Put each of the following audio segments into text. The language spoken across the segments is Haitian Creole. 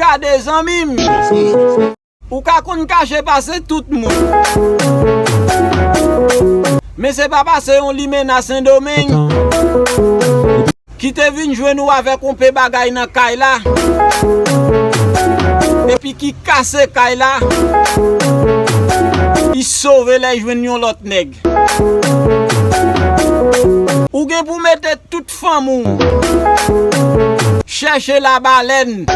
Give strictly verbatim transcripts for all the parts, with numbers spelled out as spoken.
Gade zanmi m. Ou ka konn kache pase tout moun. Men se pa pase yon limena Sendomeng ki te vin jwenn ou avèk yon pe bagay nan kay la, epi ki kase kay la, li sove lè l jwenn yon lòt nèg. Ou gen pou mete tout fanmi w chèche labalèn,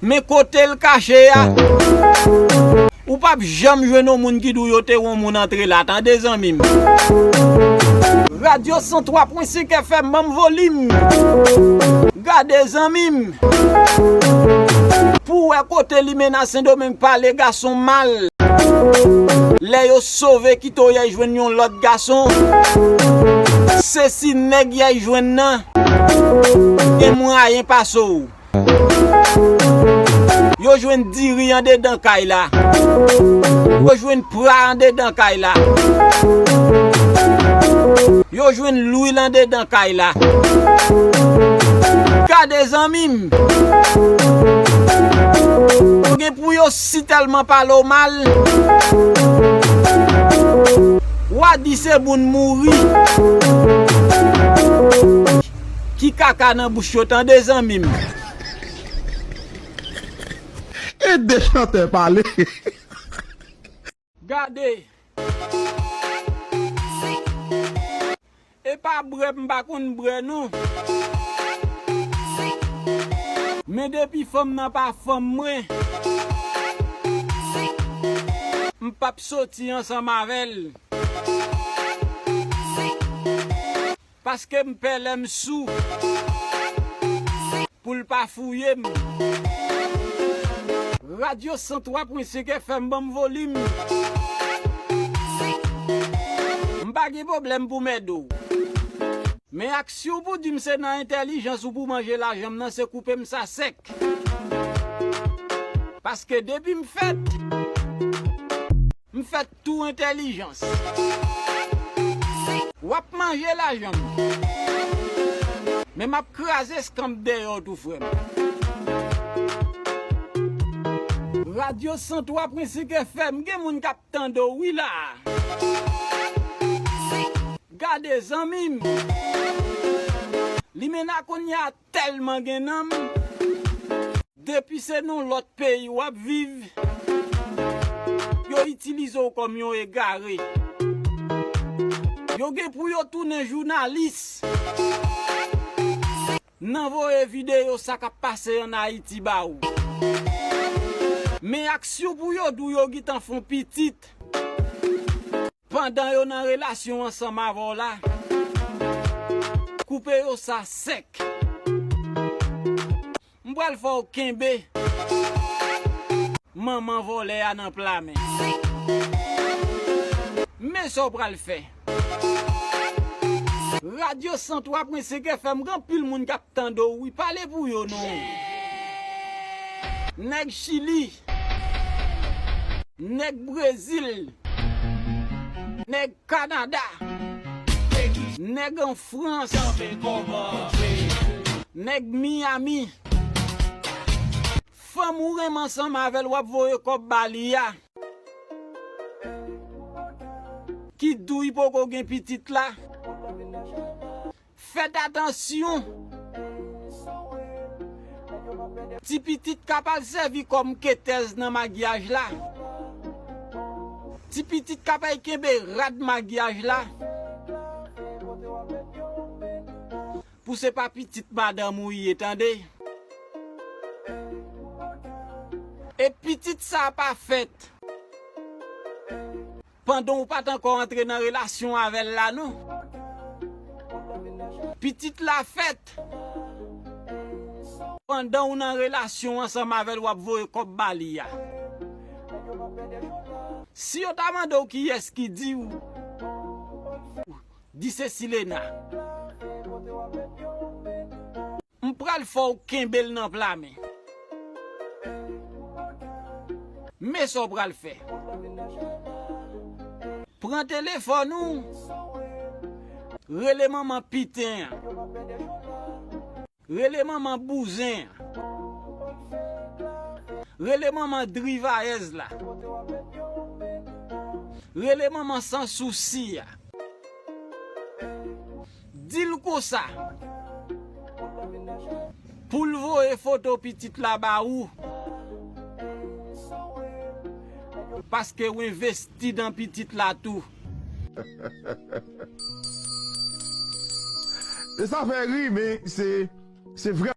men kote l kache a, ou p ap janm jwenn yon moun ki di w yo te wè yon moun antre la, tande zanmi m. Radyo san twa pwen senk F M, ban m volim. Gade zanmi m, pou w wè kote limena Sendomeng pale gason mal. Lè yo sove kite w y al jwenn yon lòt gason, se si nèg y al jwenn nan gen mwayen pase w. Yo jwenn diri andedan kay la. Yo jwenn pra andedan kay la. Yo jwenn lwil andedan kay la. Gade zanmi m. Yo gen pou yo si tèlman pale w mal, w a di se moun mouri ki kaka nan bouch yo, tande zanmi m. Ede chantè pale. Gade. E pa bwè m pa konn bwè non. Men depi fanm nan pa fanm mwen, m p ap soti ansanm avè l. Paske m pè lè m sou pou l pa fouye m. Radyo san twa pwen senk F M, ban m volim. M pa gen pwoblèm pou m ede w. Men aksyon w pou di m se nan entèlijans ou pou manje lajan m nan, se koupe m sa sèk. Paske depi m fèt, m fèt tou entèlijans. W ap manje lajan m. Men m ap kraze eskanp dèyè w tou, frè m. Radyo san twa pwen senk F M, gen moun k ap tande w wi la. Gade zanmi m. Limena kounye a tèlman gen nanm. Depi se nan lòt peyi w ap viv, yo itilize w kòm yon egare. Yo gen pou yo tounen jounalis nan voye videyo sa k ap pase ann Ayiti ba ou. Men aksyon pou yo di w yo gentan fè yon pitit pandan yo nan relasyon ansanm avè w la, koupe yo sa sèk. M pral fè w kenbe manman vòlè a nan pla men. Men sa w pral fè. Radyo san twa pwen senk F M, gen anpil moun k ap tande w wi, pale pou yo non. Nèg Chili, nèg Brezil, nèg Kanada, nèg an Frans, nèg Miami. Fanm ou renmen ansanm avè l, w ap voye kòb ba li a. Ki di w li poko gen pitit la. Fèt atansyon. Ti pitit ka pral sèvi kòm ketèz nan magyaj la. Ti pitit ka pral kenbe rad magyaj la. Pou se pa pitit madanm ou ye, tande. E pitit sa pa fèt pandan w pa t ankò antre nan relasyon avè l la non. Pitit la fèt pandan w nan relasyon ansanm avè l, w ap voye kòb ba li a. Si yo ta mande w kiyès ki di w, di se Silena. M pral fè w kenbe l nan pla men. Men sa w pral fè. Pran telefòn ou, rele manman piten an. Rele manman bouzen an. Rele manman drivayèz la. Rele manman san sousi a. Di l konsa. Pou l voye foto pitit la ba ou. Paske w envesti nan pitit la tou. E sa fè ri, men se se vrè.